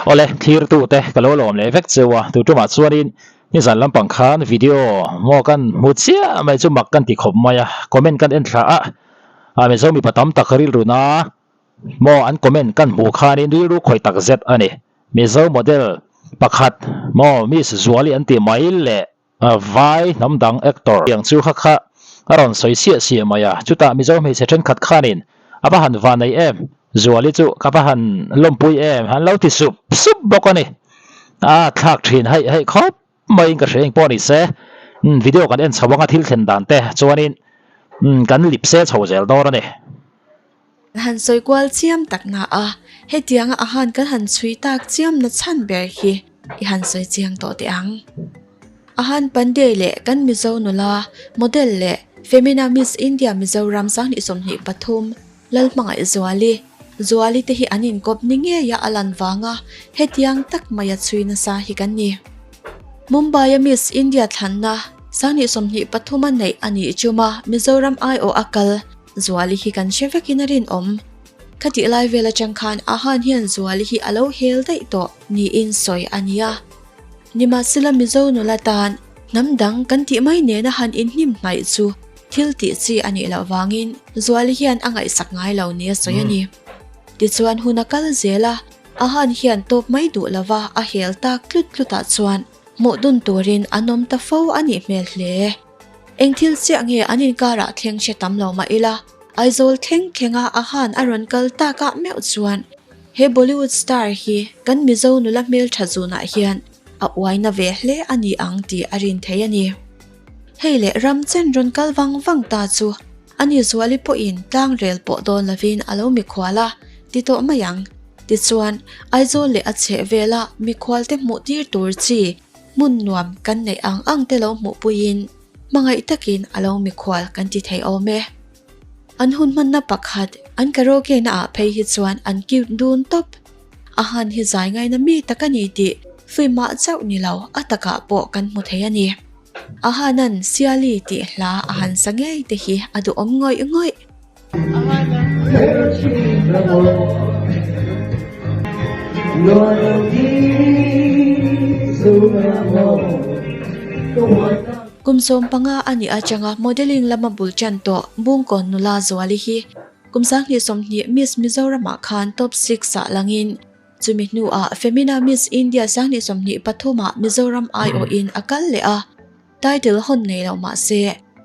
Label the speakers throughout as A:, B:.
A: Awle, thlirtute ka lo lawm leh vek cheu a, tu tumah chuanin nizan lampang khan video maw kan hmu chiah mai chu mak kan ti khawp mai a, comment kan en thla a, a Mizo mipa tam tak rilruna maw an comment kan hmuh khanin rilru khawih tak zet a ni. Mizo model pakhat maw Miss Zuali an tih mai leh Vai hnam dang actor tiang chu kha kha a rawn sawi siah siah mai a, chutah Mizo hmeichhe thenkhat khanin a va han va nei em, Zuali chu ka va han lawmpui em han lo ti sup sup bawk a ni. A thlak thin haih haih khawp maiin ka hria eng pawh ni se, video kan en chho anga thil thlen dan te chuanin kan lip se chho zel dawn a ni.
B: Han sawi kual chiam tak na a, hetianga a han kan han chhui tak chiam na chhan ber hi i han sawi chiang tawh teh ang. A han Pandey leh kan Mizo nula, model leh Femina Miss India Mizoram 2023 Lalhmangaih Zuali, Zuali te hi an inkawp ni ngeia a lan vanga hetiang tak maia chhui nasa hi kan ni. Mumbai-a Miss India thlanna 2023 a neih a nih chuma Mizoram aiawh a kal Zuali hi kan hre vekin a rinawm. Khatih lai vel atang khan Ahan hian Zuali hi a lo hel daih tawh niin sawi a ni a. Nimahsela Mizo nula tan hnam dang kan tih mai nena han inhnim hnaih chu thil tih chi a nih loh vangin Zuali hian a ngaihsak ngai lo nia sawi a ni. Tichuan hun a kal zel a, Ahan hian tawp mai duh lova a hel tak tlut tlutah chuan hmuh dun turin an awm ta fo a nih hmel hle. Eng thil chiah nge an inkarah thleng hre tam lo mah ila, Aizawl thleng thlenga a han a rawn kal takah meuh chuan he Bollywood star hi kan Mizo nula hmeltha zunah hian a uaina ve hle a ni ang tih a rin thei a ni. Hei leh ram chen rawn kal vang vang ta chu ani Zuali pawhin tlang rel pawh dawn lovin a lo mikhual a ti tawh mai ang. Tichuan, Aizawl leh a chhehvela mikhualte hmuh tir tur chi Hmun nuam kan neih ang ang te lo hmuhpuiin hmangaih takin a lo mikhual kan ti thei awm e. An hun hmanna pakhat an karaoke na ah phei hi chuan an cute dun tawp. A han hi zai ngaina mi tak a ni tih film ah chauh ni lo a takah pawh kan hmu thei a ni. A hanan Siali tih hla a han sa ngei te hi a duhawm ngawih ngawih. Kum 15 a nih atanga modelling lama bul tan tawh Bungkawn nula Zuali hi kum 2020 Miss Mizoramah khan top six ah langin chumi hnuah Femina Miss India 2023 ah Mizoram aiawhin a kal leh a. Title hawn nei lo mah se,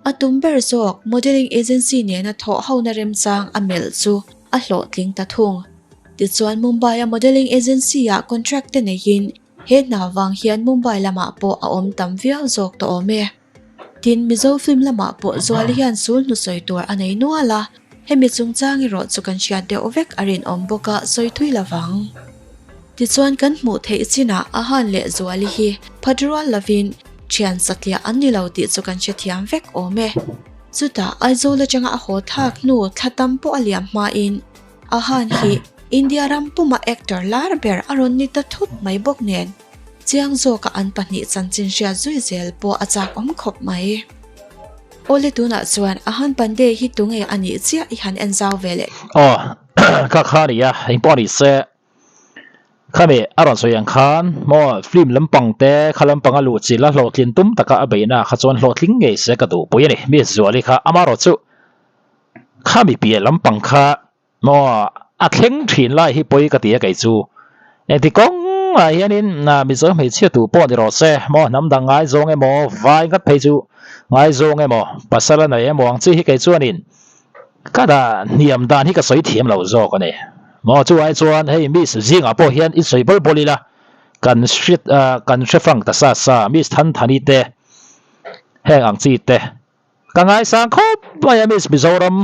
B: a tum ber zawk modelling agency nena thawh hona remchang a melh chu a hlawhtling ta thung. Tichuan Mumbai-a modelling agency-ah contract te neiin he hna vang hian Mumbai lamah pawh a awm tam viau zawk tawh awm e. Tin, Mizo film lamah pawh Zuali hian sul hnusawi tur a nei nual a, hemi chungchang erawh chu kan hriat deuh vek a rinawm bawk a sawi thui lovang. Tichuan kan hmuh theih chinah a han leh Zuali hi phat rual lovin thian satliah an ni lo tih chu kan hrethiam vek awm e. Chutah Aizawl atanga a haw thlak hnu thla tam pawh a liam hmain a han hi India ram puma actor lar ber a rawn ni ta thut mai bawk nen chiang zawka an pahnih chanchin hriat zui zel pawh a chak awm khawp mai. Awle tunah chuan a han Pandey hi tunge a nih chiah i han en zau ve leh.
A: Aw ka kha a ni a, engpawh a ni se. Khami a rawn sawi ang khan maw film lampang te kha lampang a luh chilh a hlawhtlin tum taka a beihna kha chuan hlawhtling ngei se ka duhpui a ni. Miss Zuali kha amarawh chu khami piah lampang kha maw a thleng thin lai hi pawi ka ti a kei chu. Engti kawng ah hianin Mizo hmeichhia tu pawh ni rawh se maw hnam dang ngaizawng emaw vai ngat phei chu ngaizawng emaw pasal a nei emaw ang chi hi kei chuanin Ka dah hniam dan hi ka sawi thiam lo zawk a ni. Maw chu ai chuan hei Miss zingah pawh hian i sawi bawl bawl ila kan hriat kan hre fang ta sa sa Miss Thanthani te heng ang chi te ka ngaisang khawp mai a Miss Mizoram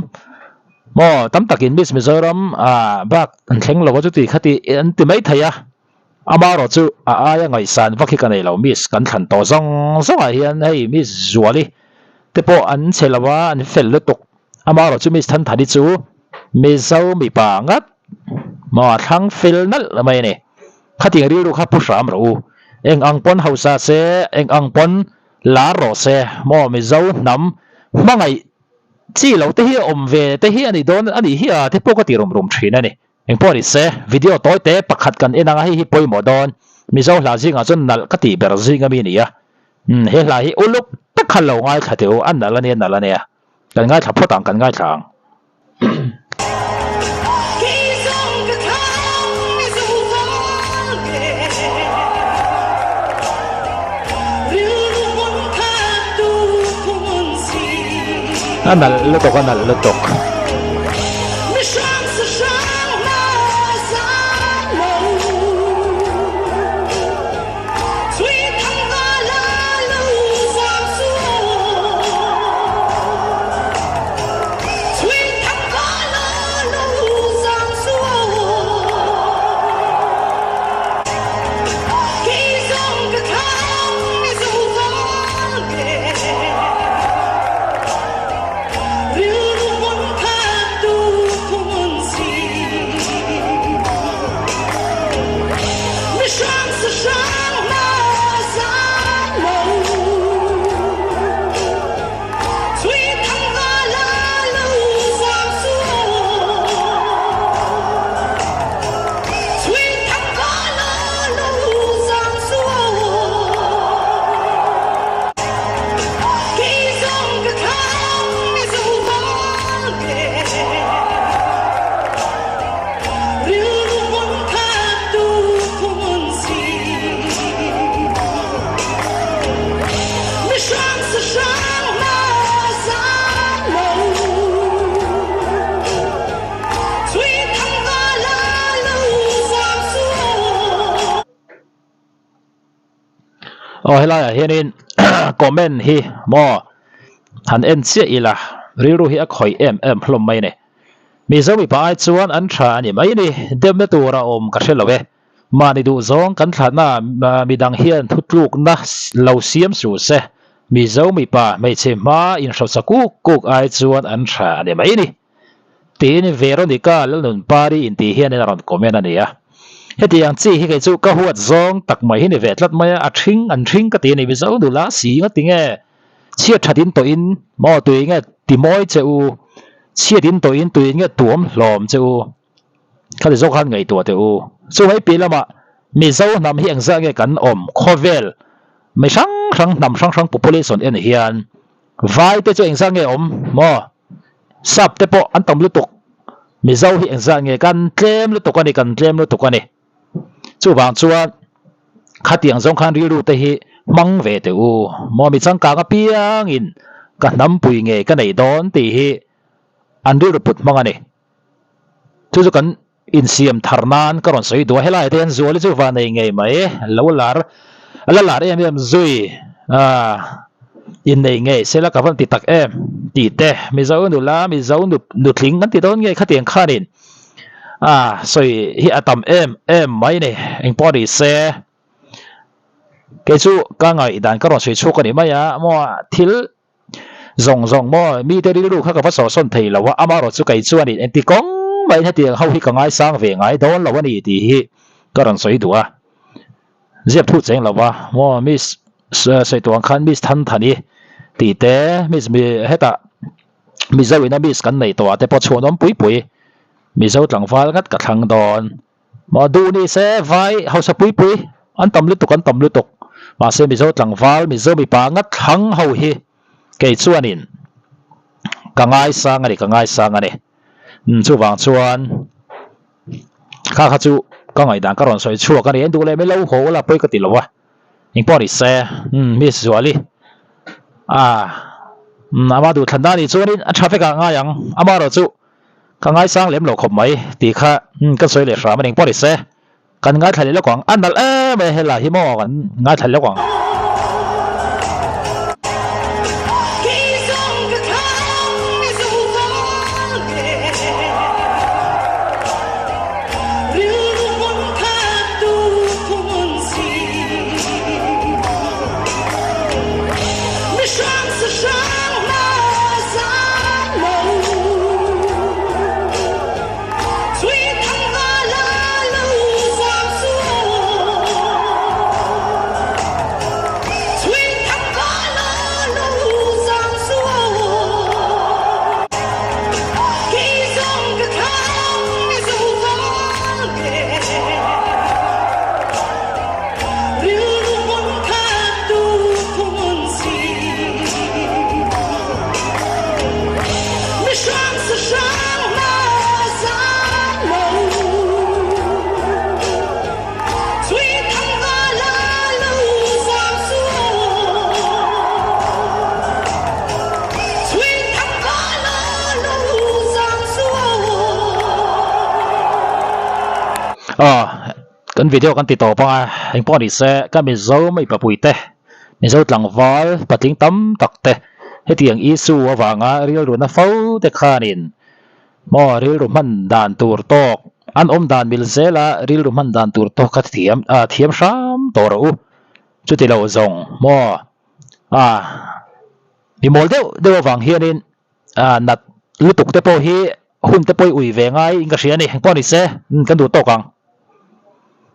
A: maw tam takin Miss Mizoram ah bak an thleng lo a chuti khati an ti mai thei a amaherawh chu a aia ngaihsan vak hi ka nei lo Miss kan thlan tawh zawng zawngah hian hei Miss Zuali te pawh an chhe lo a an fel lutuk. Amaherawh chu Miss Thanthani chu Mizo mipa ngat maw a thlang fel nalh mai a ni. Khatiang rilru kha pu hram rawh u. Eng ang pawn hausa se, eng ang pawn lar rawh se maw Mizo hnam hmangaih chi lo te hi a awm ve te hi a ni dawn a nih hi a te pawh ka ti rum rum thin a ni. Engpawh ni se, video tawi te pakhat kan en anga hei hi pawimawh dawn. Mizo hla zingah chuan nalh ka tih ber zing ami nia. Umm he hla hi uluk tak khan lo ngaithla teh u, a nalh ania nalh ania. Kan ngaithla phawt ang kan ngaithla ang. A nalh lutuk a nalh lutuk. Aw helaiah hianin comment hi maw han en chiah ila rilru hi a khawih em em hlawm mai a ni. Mizo mipa ai chuan an tha a ni mai ni demna tur a awm ka hre lo e. Mahni duhzawng kan thlatna midang hian thutlukna lo siam suh se. Mizo mipa hmeichhe hma inhrosa kuk kuk ai chuan an tha a ni mai ni. Tiin Veronica Lalnunpari intih hianin a rawn comment a ni a. Hetiang chi hi kei chu ka huat zawng tak mai hi ni ve tlat mai a, a ṭhing an ṭhing ka ti a ni. Mizo nula si nga tinge chhiat ṭhat in tawhin maw tui nge ti mawi che u, chhiat in tawhin tui nge tuam hlawm che u, khati zawk khan ngaihtuah teh u. Chumai piah lamah Mizo hnam hi engzah nge kan awm khawvel mi hrang hrang hnam hrang hrang population en hian Vai te chu engzah nge awm maw? Sap te pawh an tam lutuk. Mizo hi engzah nge kan tlem lutuk a ni, kan tlem lutuk a ni. Chuvang chuan khatiang zawng khan rilru te hi hmang ve teh u. Maw mi changkang apiangin ka hnampui nge ka nei dawn tih hi an rilru put hmang a ni. Chu chu kan insiam thar nan ka rawn sawi duh a, helaiah te hian Zuali chu va nei ngei mai, lo lar a la lar em em zui ah innei ngei sela ka van ti tak em tih te Mizo nula Mizo nu nutling kan ti dawn ngei khatiang khanin ah sawi hi a tam em em mai ni engpawh ni se kei chu ka ngaihdan ka rawn sawi chhuak a ni mai a maw thil Zawng zawng maw, mite rilru kha ka va sawhsawn thei lo a, amaherawh chu kei chuanin engti kawng maiin hetiang ho hi ka ngaisang ve ngai dawn lo a ni tih hi ka rawn sawi duh a. Ziak thu cheng lo va, maw Miss sawi tuang khan Miss Thanthani tih te, Miss mi hetah Mizo ina Miss kan nei tawh ah te pawh chhuan awm pui pui Mizo tlangval ngat ka thlang dawn. Maw duh ni se vai hausa pui pui an tam lutuk an tam lutuk mahse Mizo tlangval Mizo mipa ngat thlang ho hi kei chuanin ka ngaisang a ni ka ngaisang a ni umm chuvang chuan kha kha chu ka ngaihdan ka rawn sawi chhuak a ni en duh leh mai lo haw la pawi ka ti lo a engpawh ni se umm Miss Zuali ah umm ama duhthlan na nih chuanin a tha vek ah ngai ang amaherawh chu. Ka ngaisang lem lo khawp mai tih kha ka sawi leh hram a ning pawh ni se. Kan ngaithla leh lawk ang. A nalh em mai a helai hi maw kan ngaithla leh lawk ang. Kan video kan ti tawp anga engpawh ni se ka Mizo mipa puite, Mizo tlangval patling tam tak te hetiang issue avanga rilru na fo te khanin maw rilru hman dan tur tawk an awm dan mil zela rilru hman dan tur tawk kha thiam thiam hram tawh rawh u. Chuti lo zawng maw a mi mawl deuh deuh avang hianin a nat lutuk te pawh hi hun te pawh i ui ve ngai in ka hria a ni. Engpawh ni se kan duh tawk ang.